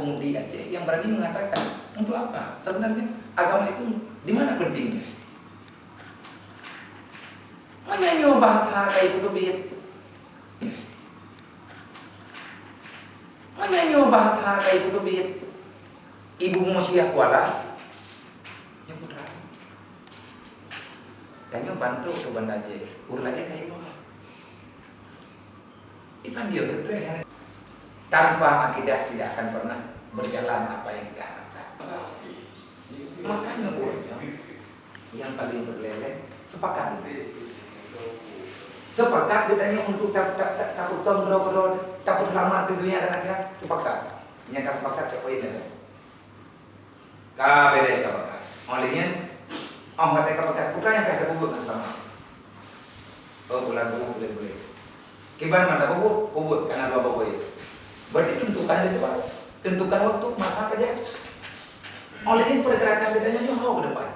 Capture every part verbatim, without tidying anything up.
Di Aceh yang berani mengatakan, untuk apa? Sebenarnya agama itu di mana pentingnya? Meunyoe nyoe bahasa ka jiteubiet. Meunyoe nyoe bahasa ka jiteubiet. Ibu Musia Kuala. Nyoe putra. Dan nyoe bantu tu Banda Aceh. Ureueng Aceh ka ibu. Iban dia betul ya. Tanpa akidah tidak akan pernah berjalan apa yang kita harapkan. Makanya buatnya yang paling berlele sepakat. Sepakat kita nyoe untuk tap tap tap tap tap tap tap selamat di dunia dan akhirat sepakat. Yang ka sepakat ke poin itu. Ka beres ka pakat. Óh lheueh nyan, óh watèe ka pakat, peue nyang ka tapeubuet ngon ulama? Oh, bulan bulan bulan bulan. Kiban mata peubuet, peubuet karena dua boh buah. Berarti tentukan jadwal, tentukan waktu, masa kerja. Óh lheueh nyan pergerakan kita nyoe ho ke depan.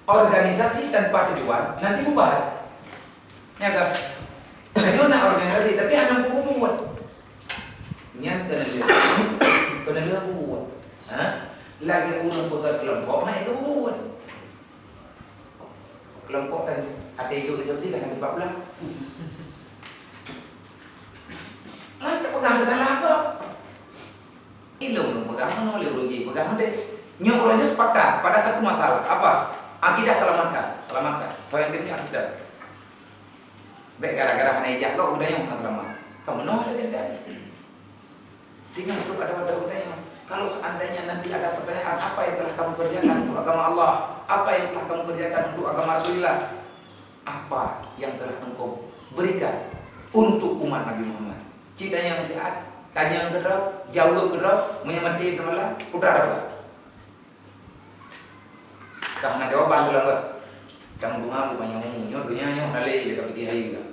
Organisasi tanpa tujuan nanti bubar. Ya kan? Tanyoe na organisasi tapi hana bubuet. Nyan keuneulheueh, keuneulheueh bubuet. Ha? Lagèe ureueng peugah kelompok, hai bubuet. Kelompok kan ada ijo jadi kan empat belas. Macam pegang salah kok. Ilong lôn peugah meunoe, lé ureueng jih peugah meudeh. Nyoe uroe nyoe sepakat pada satu masalah. Apa? Akidah selamatkan. Selamatkan. Poin keuneuk akidah. Bèk gara-gara hana ijak gob, udah nyang hana selamat. Kamu nong ada jadi. Tinggal tu ada pada udah nyang. Kalau seandainya nanti ada pertanyaan, apa yang telah kamu kerjakan untuk agama Allah? Apa yang telah kamu kerjakan untuk agama Rasulullah? Apa yang telah engkau berikan untuk umat Nabi Muhammad? Cit tanyong siat, tanyong keudroe, jaweueb keudroe, meunyoe maté teumalam, putra dapat. Ka hana jawaban tu lah. Tang bunga bu banyak umur, nyoe dunia nyoe hana lé, dia ka piti hari juga.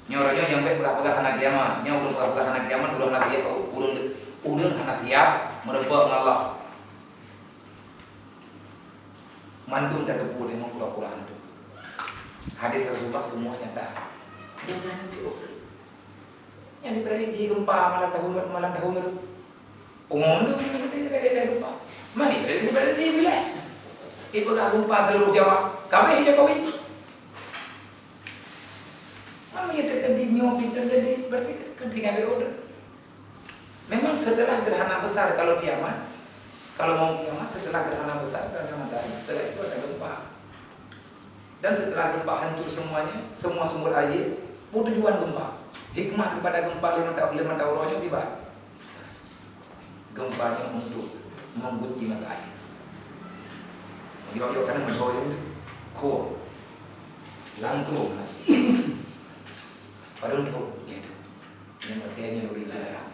Nyoe uroe nyoe nyang bèk peugah-peugah hana kiamat, nyoe ulôn peugah-peugah hana kiamat, ulôn hana siap, ulôn, ulôn hana siap meureubah ngon Allah. Mandum tateupeue deungon pura-pura hantu. Hadis Rasulullah semua nyata. Bukan nanti, oh. Nyang diprediksi gempa malam tahun, malam tahun baru. Pengundu diprediksi sebagai gempa. Mari diprediksi, diprediksi bila? Ipeugah gempa seluruh Jawa. Kami Jokowi. Mami terjadi nyopi terjadi, berarti kan tinggal order. Memang setelah gerhana besar, kalau kiamat, kalau mau kiamat, setelah gerhana besar, gerhana matahari, setelah itu ada gempa. Dan setelah gempa hancur semuanya, semua sumber air, mau tujuan gempa. Hikmah daripada gempa lima tahun, lima tahun rohnya akibat. Gempa nyoe untuk menguji mata air. Yo, yo, kan mendoyong deh. Ko. Langkung. Padahal tu, ya tu. Yang bertanya dulu di dalam.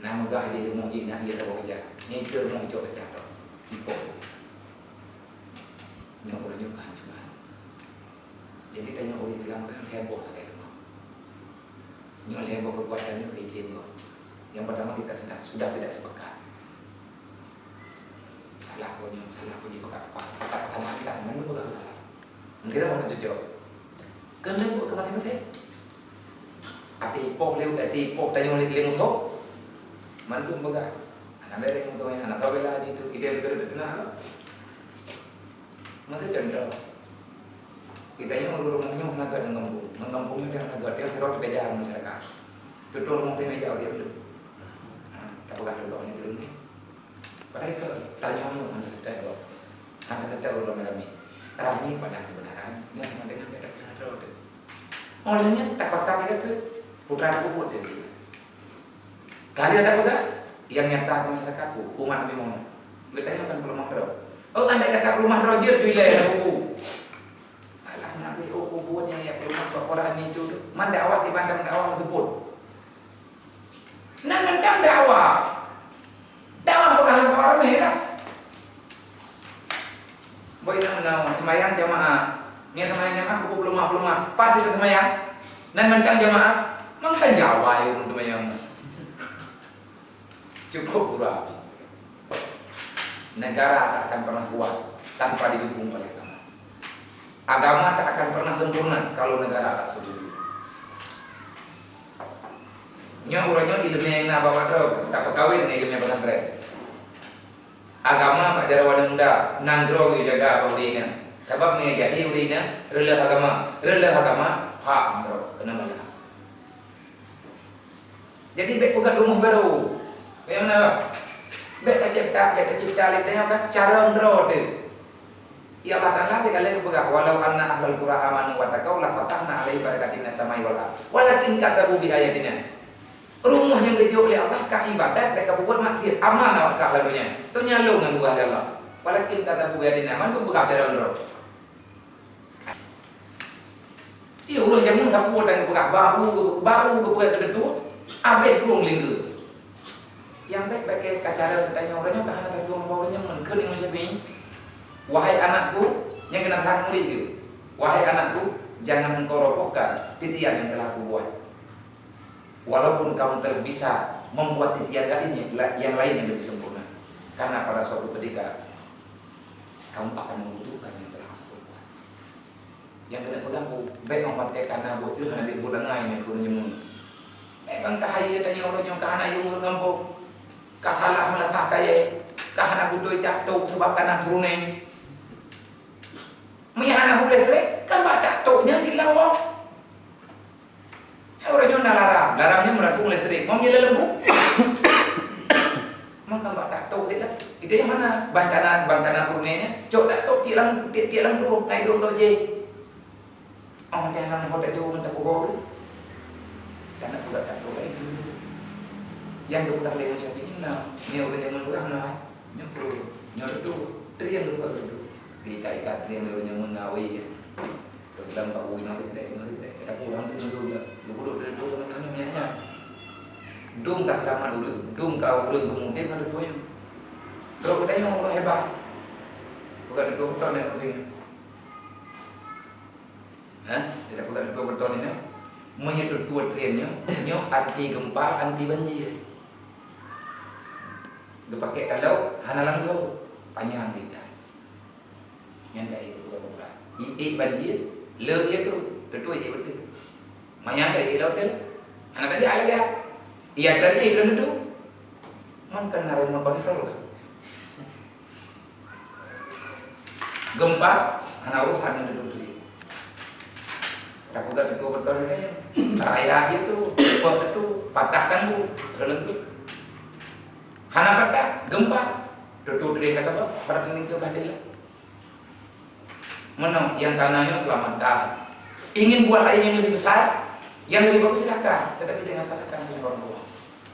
Nama gah di rumah jin nak ia tahu kerja. Ni ke rumah cok kerja tu. Ipo. Nyoe ureueng nyoe kehancuran. Jadi tanyoe ureueng Islam nyoe heboh sagai teuma. Nyoe heboh kekuatan nyoe izin nyoe. Yang pertama kita sudah sudah tidak sepakat. Salah ko nyoe, salah ko nyoe, pakat pakat pakat sama kita, mana boleh salah. Mungkin mana cocok. Kena buat ke mati-mati. Ati poh lé, ati poh tanyoe lé, lé musoh. Mandum peugah. Hana beres musoh nyan, hana tabela di tu, ide betul betul nah. Maka contoh. Kita nyoe ureueng nyoe hana gèt ngon gampông. Ngon gampông nyoe hana gèt, dia serot beda ngon masyarakat. Tutoe rumoh teumeja dia betul. Ha, tapeugah dulu ni dulu ni. Padahai keu tanyoe nyoe hana teuntèe gob. Hana teuntèe ureueng ramé-ramé. Ramé pada kebenaran, nyan hana dengan beda kebenaran tu. Óh lheueh nyan tapakat lagèe tu, putra peubuet dia. Kali ada peugah, yang nyata ke masyarakat, umat Nabi Muhammad. Geutanyoe kan peuleumah droe. Oh, andai kata peuleumah droe jeuet tu ilèe dah buku. Alah, Nabi, oh, peubuet nyang ya peuleumah bak Quran itu tu. Man dakwah di Banten dakwah tersebut. Nan mantong dakwah. Dakwah bukan dakwah ramé lah. Boh inong meunoe, seumayang jamaah. Nyan seumayang jamaah, pukul peuleumah, peuleumah. Pat seumayang. Nan mantong jamaah. Mantong Jawa ya ureueng seumayang. Cukup gura api. Negara tak akan pernah kuat tanpa didukung oleh agama. Agama tak akan pernah sempurna kalau negara tak setuju. Nyoe uroe nyoe ileumèe nyang na bak droe, tapeukawen ngon ileumèe pesantren. Agama bak jaroe aneuk muda, nanggroe geujaga bak ureueng inong. Sabab meunyo jadi ureueng inong, reuloh agama, reuloh agama, hak nanggroe, keuneuk bala. Jadi bèk peugöt rumoh barô. Bèk meunan. Bèk tacipta, bèk tacipta lé tanyoe kan cara droe teuh. Ya Allah Taala teuka lé geupeugah, "Walau anna ahlal qura amanu wattaqau lafatahna 'alaihim barakatin minas samai wal ardh, walakin kadzabu bi ayatina." Rumoh nyang geujok lé Allah ka ibadat, bèk ka peubuet maksiat, aman awak ka lam donya. Donya lôn nyang geupeugah lé Allah. "Walakin kadzabu bi ayatina," mandum peugah cara droe. Iya, ureueng jameun sapeue dan geupeugah, baru geu-, baru geupeugah keu teutue, abéh ureueng lingga. Nyang bèk bèk ka cara geutanyoe, uroe nyoe ka hana tatueng bak ureueng jameun, kheun Imam Syafi'i, "Wahai anakku," nyang keunan that murit geuh, "Wahai anakku, jangan engkau robohkan titian yang telah kubuat. Walaupun kamu telah bisa membuat titian lain yang, yang lain yang lebih sempurna. Karena pada suatu ketika, kamu akan membutuhkan yang telah aku buat." Nyang keuneuk peugah, bèk ngon watèe ka na buet teuh hana dibuet angai nyan keu ureueng jameun. Bèk ban ka hayeue tanyoe uroe nyoe ka hana yum ureueng gampông. Ka salah meulasah kayèe, ka hana beutôi jak tok sabab ka na peurunéng. Meunyo hana hu listrik, kan bak jak tok nyan cit lawang. Hai uroe nyoe na laram, laram nyan meurapung listrik, mom nyan lam leumbung. Maka bak jak tok sit lah. Itu nyang mana? Ban ka na, ban ka na peurunéng nyan, cok jak tok tiek lam, tiek, tiek lam krueng, hai dong ka beujeuet. Oh, dah nang ho tajok ngon tapuho tu. Dak na peugah jak tok laén. Nyang geupeugah lé Imam Syafi'i na, nyoe ureueng jameun peugah na. Nyoe pruet, nyoe reutôh, trieng geupeugah reutôh. Di ikat-ikat trieng lé ureueng jameun na awé. Teulam bak uroe nyoe sikrek, nyoe sikrek. Ka tapeulang tu nyoe dum dah. Geupeudok dari dua keunoe nyoe nyan. Dum ka seulamat ureueng, dum ka ureueng geumudép ngon reutôh nyoe. Trok geutanyoe ureueng hebat. Bukan reutôh beutôi nyoe ureueng. Ha? Jadi bukan reutôh beutôi nyoe. Meunyoe reutôh trieng nyoe, nyoe anti gempa, anti banjir. Geupakék ka lheueh, hana lam gau, panyang geuikat. Nyan ka ék geupeugah peugah. Ék banjir, le ie tu, teutui ék beutôi. Manyang ka ék laôt teuh. Hana tajak lagèe. Ie tadi ék keuneuk tu. Man kan na remote control kan. Gempa, hana urusan ngon teutui. Tapeugah teutui beutôi nyan. Raya ie tu, pok teutui, patah tanggong, reuleungkot. Hana patah, gempa. Teutui teurimong kata bah, pada pemimpin bah deh lah. Meunoe, nyang ka na nyoe selamatkan. Ingin buat lain yang lebih besar, yang lebih bagus, silahkan. Tetapi jangan salahkan orang tua.